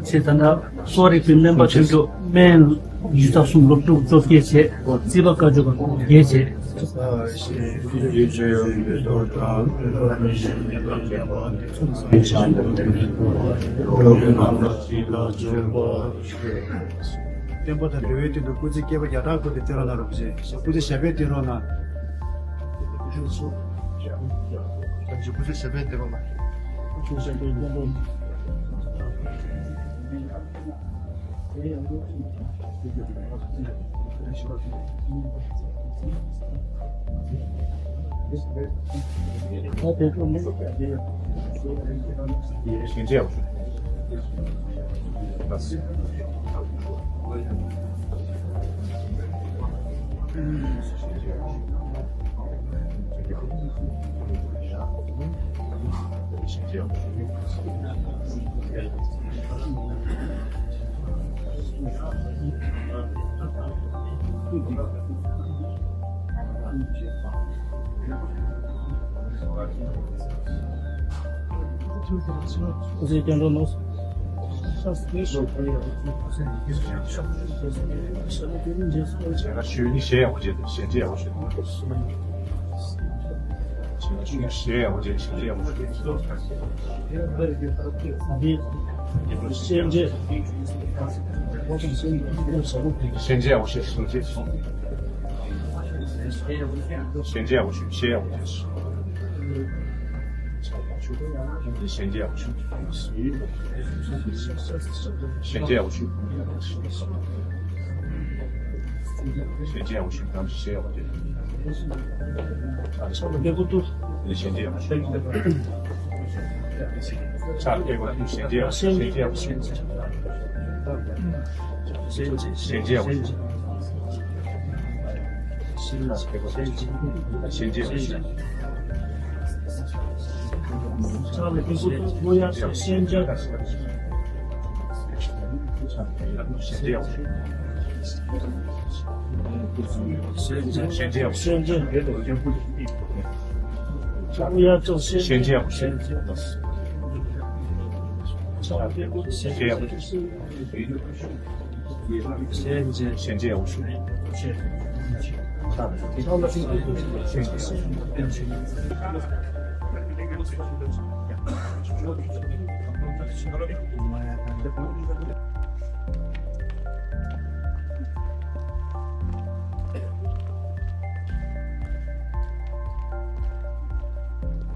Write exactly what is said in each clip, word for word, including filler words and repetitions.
ཆེ་ད་ན་གསོ་རིག་པའི་སྨན་པ་ཆུང་ཆུང་སྨན་ཡུལ་ཚ་གསུམ་སློབ་ཕྲུག་བཅོ་བརྒྱད་བྱས། རྩིས་པ་བཀའ་བརྒྱུད་པ་བརྒྱད་བྱས། བསྟན་པ་དང་འབྲེལ་བའི་དོན་དུ་སྐུ་ཚེ་བསྐལ་པ་བརྒྱ་ཕྲག་འཁོར་ཏེ་བརྟན་རོགས་གནང་རོགས་ཞེས་སྐུ་ཚེ་ཞབས་པད་བརྟན་རོགས་གནང་། སྐུ་ཚེ་ཞབས་པད་བརྟན་རོགས་གནང་།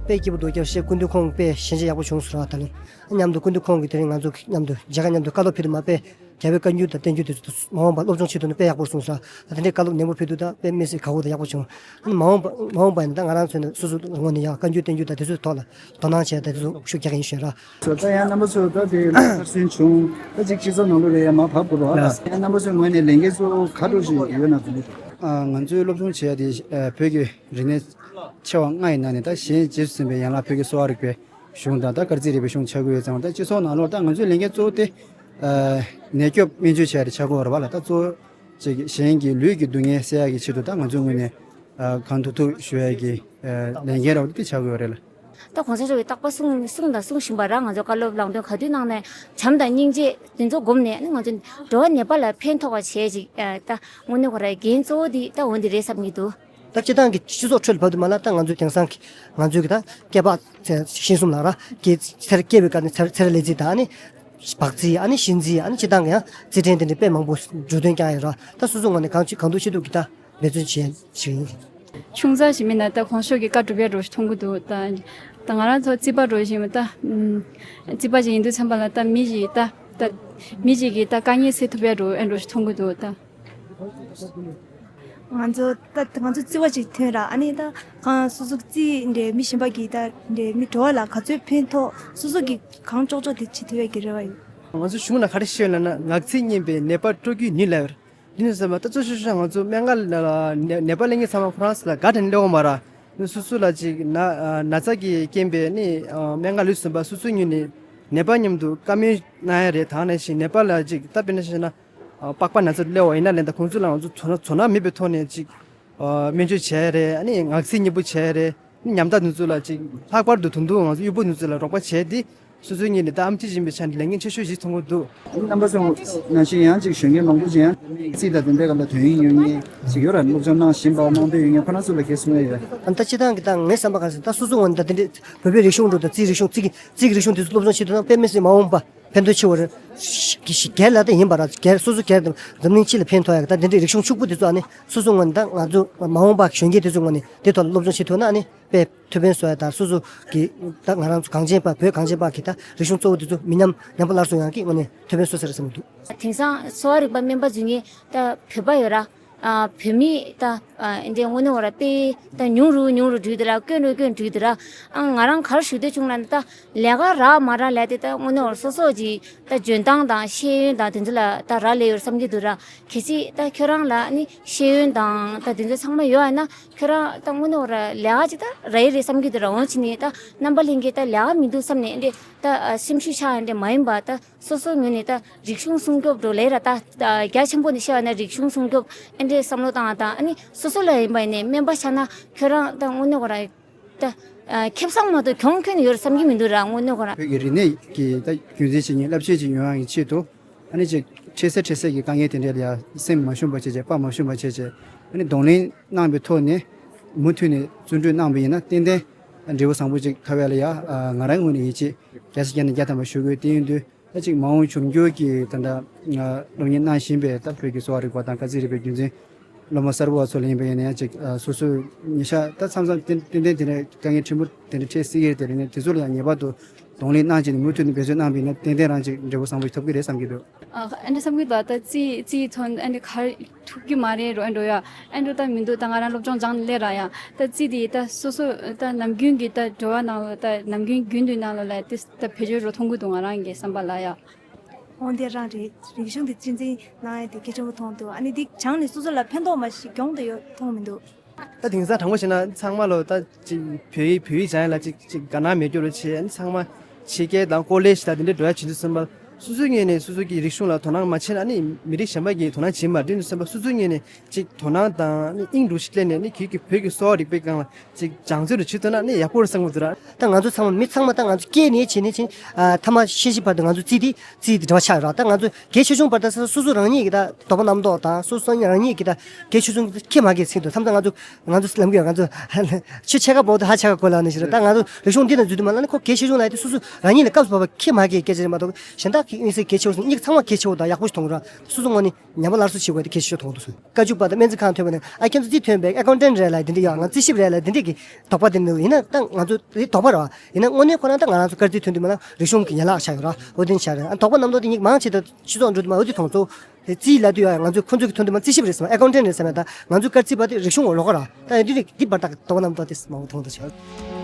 དཔེ་སྐྱིད་པོ་འདུག་སྐྱབས་ཞེས་སྐུ་མདུན་ཁོང་དཔེ་ཞལ་མཇལ་ཡག་པོ་བྱུང་སོང་ར། ད་ནི་མཉམ་དུ་སྐུ་མདུན་ཁོང་གིས་དེ་རིང་ང་ཚོ་མཉམ་དུ་མཇལ་ཁ་མཉམ་དུ་བཀའ་སློབ་ཕེབས་དུས་མ་དཔེ་རྒྱལ་བའི་བཀའ་འགྱུར་དང་བསྟན་འགྱུར་དེ་ཚོ་མ་འོངས་པ་སློབ་སྦྱོང་ཆེད་དུ་ནི་དཔེ་ཡག་པོ་གསུངས་སོང་ར། ད་དེ་འདྲའི་བཀའ་སློབ་ནན་པོ་ཕེབས་དུས་ད་དཔེ་དམིགས་བསལ་དགའ་པོ་དང་ཡག་པོ་བྱུང་། ཨ་ནི་མ་འོངས་པ་མ་འོངས་པ་ཡིན་ན་ད་ང་རང་ཚོ་ནི་སོ་སོ་ངོས་ནས་ཡང་བཀའ་འགྱུར་བསྟན་འགྱུར་དང་དེ་ཚོའི་ཐོག་ལ་དོ་སྣང་བྱས་དེ་ཚོ་ཤུགས་རྒྱག་གི་ཡིན་ཞུ་ཡ་ར། ད་ཡང་རྣམ་པ་ཚོ་ད་དེ་ལ་ཚར་སོན་བྱུང་། ད་ཅིག་སྤྱི་ཚོགས་ནང་ལོགས་ལ་ཡང་མར་བབས་དགོས་རེད་བ། ཡང་རྣམ་པ་ཚོའི་ངོས་ནས་ལས་འགན་གཙོ་བོ་ག་འདྲ་ཞིག་ཡོད་ན་དེ་འདྲ། ང་ཚོའི་སློབ་སྦྱོང་བྱེད་ཡ་དེ་བོད་ཀྱི་རིག་གནས་ཆེ་བ་ལྔ་ཡི་ནང་ནས་ད་གཞན་རྗེས་སུ་འཛིན་པའི་ཡན་ལག་བོད་ཀྱི་གསོ་བ་རིག་པའི་གཞུང་དང་ད་སྐར་རྩིས་རིག་པའི་གཞུང་ཆགས་ཀྱི་ཡོད་ཙང་ད་སྤྱི་ཚོགས་ནང་ལོགས་ད་ང་ཚོའི་ལས་འགན་གཙོ་བོ་དེ་ནད་སྐྱོབ་སྨན་བཅོས་བྱེད་ཡ་དེ་ཆགས་ཀྱི་ཡོད་རེད་བ་ལ། ད་གཙོ་བོ་ཅིག་གཞན་གྱི་ལུས་ཀྱི་སྡུག་བསྔལ་སེལ་ཡ་གི་ཆེད་དུ་ད་ང་ཚོའི་ངོས་ནས་གང་ཐུབ་ཐུབ་ཞུ་ཡ་གི་ལས་འགན་ར་བ་དེ་ཆགས་ཀྱི་ཡོད་རེད་ལ། ད་གོང་ས་མཆོག་གིས་རྟག་པར་གསུང་གསུང་དང་གསུང་བཞིན་པ་ར། ང་ཚོ་བཀའ་སློབ་ལམ་སྟོན་ག་དུས་གནང་ནས་བྱམས་དང་སྙིང་རྗེ་དེ་ཚོ་བསྒོམས་ནས་ཨ་ནི་ང་ཚོ་འགྲོ་བ་ནད་པ་ལ་ཕན་ཐོགས་པ་བྱས་ཅིག་ད་དངོས་གནས་ཁོ་རའི་འགན་གཙོ་བོ་དེ་ད་འོ་འདི་རེད་བསམ་གྱི་འདུག་ད་སྤྱི་བཏང་གི་སྤྱི་ཚོགས་ཁྲོད་ལ་བབས་དུས་མ་ལ་ད་ང་ཚོའི་དེང་སང་གི་ང་ཚོའི་གི་ད་སྐྱེས་པ་ཚེ་ཤིང་གསུམ་ལ་ར་སྐྱེས་ཚེ་ར་སྐྱེས་པའི་སྐབས་ནས་ཚེ་ཚེ་ར་ལས་རྩིས་དང་ཨ་ནི་བག་རྩིས་ཨ་ནི་ཤིང་རྩིས་ཨ་ནི་སྤྱི་བཏང་གི་ཡང་རྩིས་ཕྲན་དེ་འདྲ་དཔེ་མང་པོ་འབྲུ་དོན་བསྐྱངས་ཡོད་ར། ད་སོ་སོ་ངོས་ནས་གང་ཅི་གང་ཐུབ་ཅི་ཐུབ་གི་ད་འབད་བརྩོན་བྱས་བྱས་ཡིན། ཆུང་ཙག་ཞིག་མིན་ན་ད་གོང་ཞུས་ཀྱི་བཀའ་སྒྲུབ་ཡ་འགྲོ་ཞིག་མཐོང་གི་འདུག་ད་ད་ང་རང་ཚོ་རྩིས་པ་འགྲོ་བཞིན་པ་ད་རྩིས་པ་ཞིག་ཡིན་དུས་ཚན་པ་ལ་ད་མི་ཞིག་ད་ད་མི་ཞིག་གིས་ད་དཀའ་ངལ་སེལ་ཐུབ་ཡ་འགྲོ་ཨེ་འགྲོ་ཞིག་མཐོང་གི་འདུག་ད། ང་ཚོ་ད་ང་ཚོ་རྩིས་པ་ཅིག་ཐོན་ར། ཨ་ནི་ད་གང་སོ་སོ་རྩིས་འདྲེ་མི་གཞན་པ་གིས་ད་འདྲེ་མི་འགྲོ་བ་ལ་ག་ཚོད་ཕན་ཐོགས་སོ་སོ་གིས་གང་ལྕོགས་ལྕོགས་དེ་བྱེད་ཐུབ་ཡ་གི་རེ་བ་ཡོད། ང་ཚོ་གཞུང་ལ་ག་རེ་ཤེས་ཡོད་ལབ་ན་ངག་ཚིག་སྙན་པས་ནད་པ་སྤྲོ་རྒྱུའི་ནུས་ལབ་ཡོད་རེད། འདི་ནི་ཟེར་མ་ད་གཙོ་ཆེ་ཤོས་ང་ཚོ་སྨན་ཁང་ལ་ནད་ནད་པ་ལེན་མཁན་ཚང་མ་ཁོ་རང་ཚོ་ལ་དགའ་དྲན་སླེབས་ཡོང་མ་ར། ནི་སོ་སོ་ལ་ཅིག་ན་ན་ཚ་གི་རྐྱེན་པས་ནི་སྨན་ཁང་ལུས་ཟིན་པ་སོ་སོའི་ངོས་ནས་ནད་པ་མཉམ་དུ་བཀའ་མོལ་གནང་ཡ་རེད། ད་ནང་བཞིན་ནད་པ་ལ་ཅིག་ད་དཔེར་ན་བཤད་ན་པགས་པ་ན་ཚ་སླེབས་པ་ཡིན་ན་ལན་ད་ཁོང་ཚོ་ལ་ང་ཚོ་ཚོར་སྣང་ཚོར་སྣང་མེད་པའི་ཐོག་ནས་ཅིག་སྨན་བཅོས་བྱས་རེད། ཨ་ནི་ངག་ཚིག་སྙན་པོ་བྱས་རེད། ཉམ་ཐག་དེ་ཚོ་ལ་ཅིག་ལྷག་པར་དུ་ད་དུང་ང་ཚོ་གཡོག་པོ་དེ་ཚོ་ལ་རོགས་པ་བྱས་ཏེ་ སོ་སོའི་ངོས་ནས་ད་ཨེམ་ཆི་ཡིན་པའི་ཆ་ནས་ལས་འགན་ཆེ་ཤོས་ཤིག་མཐོང་གི་འདུག་རྣམ་པ་ཚོ་ནང་བཞིན་ཡང་ཅིག་གཞོན་སྐྱེས་མང་པོ་ཅིག་ཡང་རྩིས་དང་དེ་འདྲའི་སྒང་ལ་དོན་ཡོད་མཁན་ཅིག་ཡོད་ར། སློབ་སྦྱོང་གནང་བཞིན་པ་གནང་འདོད་ཡོད་མཁན་ཁོ་རང་ཚོ་ལ་གལ་གསུང་ཡ་ཡོད། ཨ་ད་སྤྱིར་བཏང་གི་ད་ངའི་བསམ་པ་ག་ཟེར་ད་སོ་སོ་ངོས་ནས་ད་དེ་འདྲའི་བོད་པའི་རིག་གཞུང་འགྲོ་དང་རྩིས་རིག་གཞུང་རྩིས་ཀྱི་རྩིས་ཀྱི་རིག་གཞུང་དེ་ཚོ་སློབ་སྦྱོང་བྱེད་དུས་ན་དཔེ་མི་སྲིད་མ་འོངས་པ་ཕན་ཐོགས་ཆེ་བ་རེད། སྒེར་ལ་ད་ཡིན་པ་ར་སྒེར་སོ་སོ་སྒེར་དང་འཛམ་གླིང་སྤྱི་ལ་ཕན་ཐོགས་ཡ་གི་ད་དེ་འདྲའི་རིག་གཞུང་ཕྱུག་པོ་དེ་ཚོ་ཨ་ནི་སོ་སོ་ངོས་ནས་ད་ང་ཚོ་མ་འོངས་པ་གཞོན་སྐྱེས་དེ་ཚོ་ངོས་ནས་དེ་ཐོག་ལ་སློབ་སྦྱོང་བྱེད་ཐུབ་ན་ཨ་ནི་དཔེ་ཐུགས་ཕན་གསོས་ཡ་དང་སོ་སོ་གི་ད་ང་རང་ཚོ་གངས་ཅན་པ་བོད་གངས་ཅན་པ་གི་ད་རིག་གཞུང་གཙོ་བོ་དེ་ཚོ་མི་ཉམས་ཉམས་པ་སླར་གསོ་ཡོང་གི་ངོས་ནས་ཐུགས་ཕན་གསོས་ས་རེད་བསམ་གྱི་འདུག་དེང་སང་གསོ་བ་རིག་པ་སྨན་པ་འཛུལ་མཁན་ད་བོད་པ་ཡོད་ར། ཨ་བོད་མི་ད་ཨ་འདི་དངོས་གནས་བར་དཔེ་ད་ཉུང་རུ་ཉུང་རུ་འགྲོ་གི་འདུག་ར། དཀོན་རུ་དཀོན་འགྲོ་གི་འདུག་ར། ཨ་ང་རང་ག་རེ་ཞུ་འདོད་བྱུང་ལབ་ན་ད་ལས་ཀ་རག་མ་རག་ལབ་དེ་ད་དངོས་གནས་བར་སོ་སོ་གི་ད་འཇོན་ཐང་དང་ཤེས་ཡོན་དང་དེ་ཚོ་ལ་ད་རག་ལས་ཡོད་བསམ་གྱི་འདུག་ར། གལ་སྲིད་ད་ཁྱོད་རང་ལ་ནི་ཤེས་ཡོན་དང་ད་དེ་ཚོ་ཚང་མ་ཡོད་ཨ་ན་ཁྱོད་རང་ད་དངོས་གནས་བར་ལས་ཀ་ཅིག་ད་རག་ཡི་རེད་བསམ་གྱི་འདུག་ར། འོང་ཕྱིན་ནས་ད་རྣམ་པ་ལྷན་རྒྱས་ད་ལས་ཀ་མི་འདུག་བསམ་ནས་འདི་ད་སེམས་ཤུགས་ཆག་ཡ་འདི་མ་ཡིན་པ་ད་སོ་སོ་ངོས་ནས་ད་རིག་གཞུང་སྲུང་སྐྱོབ་འགྲོ་ལས་ར་ད་རྒྱ་ཆེན་པོ་ནས་བཤད་པ་ན་རིག་གཞུང་སྲུང་སྐྱོབ་ཨེ་འདྲའི་བསམ་བློ་བཏང་བ་དང་ཨ་ནི་སོ་སོ་ལ་ཡིན་པ་ཡིན་ནས་སྨན་པ་ཆགས་ན་ཁྱོད་རང་ད་དངོས་གནས་ཁོ་རང་ད་ཁེ་བཟང་མ་གཏོགས་གྱོང་གུན་ཡོད་བསམ་གྱི་མི་འདུག་ར། དངོས་གནས་ཁོ་རང་བོད་ཀྱི་རིག་གནས་ཀྱི་ད་རྒྱུན་འཛིན་བྱེད་མཁན་བསླབ་བྱ་ཅིག་ཡོང་ཡག་གི་ཆེད་དུ་ཨ་ནི་ཅིག་འཕྲལ་སེལ་འཕྲལ་སེལ་གྱི་དཀའ་ངལ་དེ་འདྲ་ལ་ཡ་སེམས་མ་ཞུམ་པ་བྱས་བྱས་དཔའ་མ་ཞུམ་པ་བྱས་བྱས་ཨ་ནི་གདོང་ལེན་གནང་བའི་ཐོག་ནས་མུ་མཐུད་ནས་བརྩོན་འགྲུས་གནང་བ་ཡིན་ན་ཏན་ཏན་འབྲས་བུ་བཟང་པོ་ཅིག་ཐོབ་ཡ་ལ་ཡ་ང་རང་ངོས་ནས་ཡིད་ཆེས་བརྒྱ་ཆ་བརྒྱ་ནས་བརྒྱ་ཐམ་པ་ཞུ་དགོས། དེ་ཡིན་དུས་ད་ཅིག་མ་འོངས་འབྱུང་འགྱུར་གྱི་ད་ལྟ་སློབ་གཉེར་གནང་བཞིན་པའི་ད་བོད་ཀྱི་གསོ་བ་རིག་པ་དང་སྐར་རྩིས་རིག་པའི་རྒྱུན་འཛིན་སློབ་མ་གསར་པ་ཚོ་ལ་ཡིན་པ་ཡིན་ན་ཡང་ཅིག་སོ་སོའི་ཉེ་ཆར་ད་མཚམས་མཚམས་ཏན་ཏན་ཏན་དེ་འདྲའི་དཀའ་ངལ་ཕྲན་བུ་དེ་འདྲ་འཕྲད་སྲིད་ཀྱི་རེད། དེ་རིང་ནས་དེ་ཚོ་ལ་ཡང་ངེས་པར་དུ་གདོང་ལེན་གནང་བྱས་ནས་མུ་མཐུད་ནས་འབད་བརྩོན་གནང་བ་ཡིན་ན་ཏན་ཏན་རང་ཅིག་འབྲས་བུ་བཟང་པོ་ཞིག་ཐོབ་ཀྱི་རེད་བསམ་གྱི་འདུག་ཨ་ཨ་འདྲ་བསམ་གྱི་འདུག་ད་རྩིས་རྩིས་ཐོན་ཨ་འདྲ་ག་རེ་ཐུབ་ཀྱི་མ་རེད་རོ། ཨ་འགྲོ་ཡ་ཨ་འགྲོ་ད་མི་འདུག་ད་ང་རང་སློབ་སྦྱོང་སྦྱངས་ནས་སླེབས་ར་ཡ། ད་རྩིས་དེ་ད་སོ་སོ་ད་ནམ་རྒྱུན་གྱི་ད་འགྲོ་བ་ནང་ལ་ད་ནམ་རྒྱུན་རྒྱུན་དུ་ནང་ལ་ལ་དེ་ད་བེད་སྤྱོད་རོ་མཐོང་གི་འདུག་ང་རང་གི་བསམ་པ་ལ་ཡ། འོ་འདི་རང་རེད། རིག་གཞུང་དེ་གཅེས་འཛིན་གནང་ཡ་དེ་གལ་ཆེན་པོ་མཐོང་འདུག་ཨ་ནི་འདི་སྦྱངས་ནས་སོ་སོ་ལ་ཕན་ཐོགས་མ་ཞིག་གྱོང་དེ་ཡོད་མཐོང་མི་འདུག་ད་དེང་སང་དྲང་པོ་བཤད་ན་ཚང་མ་ལོ་ད་ཅིག་བོད་ཡིག་བོད་ཡིག་སྦྱང་ཡ་ལ་ཅིག་ཅིག་དགའ་སྣང་མེད་རྒྱུ་རེད་བྱས། ཨ་ནི་ཚང་མ་ཕྱི་རྒྱལ་དང་ཀོ་ལེ་ཇི་དང་དེ་འདྲ་འགྲོ་ཡ་བྱེད་དུས་ཙམ་པ་སོ་སོའི་ངོས་ནས་སོ་སོ་གི་རིག་གཞུང་ལ་དོ་སྣང་མ་བྱས་ན་ཨ་ནི་མི་རིགས་གཞན་པ་གིས་དོ་སྣང་བྱེད་མ་དེ་འདྲ་ཙམ་པ་སོ་སོའི་ངོས་ནས་ཅིག་དོ་སྣང་དང་ཨ་ནི་དབྱིངས་འགྲོ་ཞིག་སླེབས་ནས་ཨ་ནི་གི་གི་བོད་ཀྱི་གསོ་བ་རིག་པའི་སྒང་ལ་ཅིག་སྦྱང་བརྩོན་རུ་བྱེད་ཐུབ་ན་ཨ་ནི་ཡག་པོ་རེད་བསམ་གྱི་འདུག་ར། ད་ང་ཚོ་ཚང་མ་མི་ཚང་མ་ད་ང་ཚོ་སྐྱེས་ནས་བྱས་ནས་བྱས་ཨ་ཐ་མ་ཤི་ཤི་བར་དུ་ང་ཚོ་རྩིས་དེ་རྩིས་དེ་འབྲེལ་བ་ཆགས་ཡོད་ར། ད་ང་ཚོ་གལ་ཆེ་ཆུང་བར་དུ་སོ་སོ་རང་ཉིད་ཀྱི་ད་དོགས་པ་རྣམ་རྟོག་དང་སོ་སོ་རང་ཉིད་ཀྱི་ད་གལ་ཆེ་ཆུང་ཁྱད་མ་གས་ཚིག་འདུག་མཚམས་མཚམས་ང་ཚོ་ང་ཚོ་ལམ་གྱི་ང་ཚོ་ཆུ་ཕྱེད་ཀ་འབོག་དུས་ཧ་ཆ་ག་གོ་ལ་ནི་ཞེས་ར། ད་ང་ཚོ་རིག་གཞུང་འདི་ན་འཛུལ་དུས་མ་ལ་ནི་ཁོ་གལ་ཆེ་ཆུང་ལ་ཡ་དེ་སོ་སོ་རང་ཉིད་ལ་སྐབས་སུ་བབས་པ་ཁྱད་མ་གས་སྐད་ཆ་རེད་མ་གཏོགས་གཞན་དག་གི་དམིགས་བསལ་གལ་ཆེ་བོ་སོང་གཉིས་ཚང་མ་གལ་ཆེ་བོ་དང་ཡག་པོ་ཞིག་མཐོང་གི་ར། སོ་སོ་ངོས་ནས་ཉམས་པ་སླར་གསོ་བྱེད་དགོས་དེ་གལ་ཆེ་ཤོས་མཐོང་འདུག་སོ། བཀའ་བཅུ་པ་དང་སྨན་རྩིས་ཁང་ཐོན་པ་ནས་ཨ་ཁྱེད་ཚོ་རྩིས་ཐོན་པའི་ཨེ་ཀའུན་ཊན་རེད་ལ་དེ་འདྲ་ཡོད། ང་རྩིས་ཞིབ་རེད་ལ་དེ་འདྲ་གི་དོགས་པ་དེ་འདུག་ཡིན་ན་ད་ང་ཚོ་དེ་དོགས་པ་རེད་བ། ཡིན་ན་དངོས་གནས་ཁོ་རང་ད་ང་རང་ཚོ་སྐར་རྩིས་ཐོན་དུས་མ་ལ་རིག་གཞུང་གི་ཡན་ལག་ཆགས་ཡོད་ར། འོ་དེ་ཆགས་རེད། ཨ་དོགས་པ་རྣམ་རྟོག་དེ་གཉིས་མང་ཆེ་ད་སྤྱི་ཚོགས་འགྲོ་དུས་མ་འོ་དེ་མཐོང་ཚོ། དེ་རྩིས་ལབ་དུས་ཡང་ང་ཚོ་ཁོ་ཚོ་གི་ཐོན་དུས་མ་རྩིས་ཞིབ་རེད་ཟེར་མ་ཨེ་ཀའུན་ཊན་རེད་ཟེར་མ་ད་ང་ཚོ་སྐར་རྩིས་པ་དེ་རིག་གཞུང་ལོགས་ཀ་ར། ད་འདི་རིགས་འདི་བར་ཐག་དོགས་པ་རྣམ་རྟོག་དེ་མང་པོ་མཐོང་ཐུབ་བྱུང་།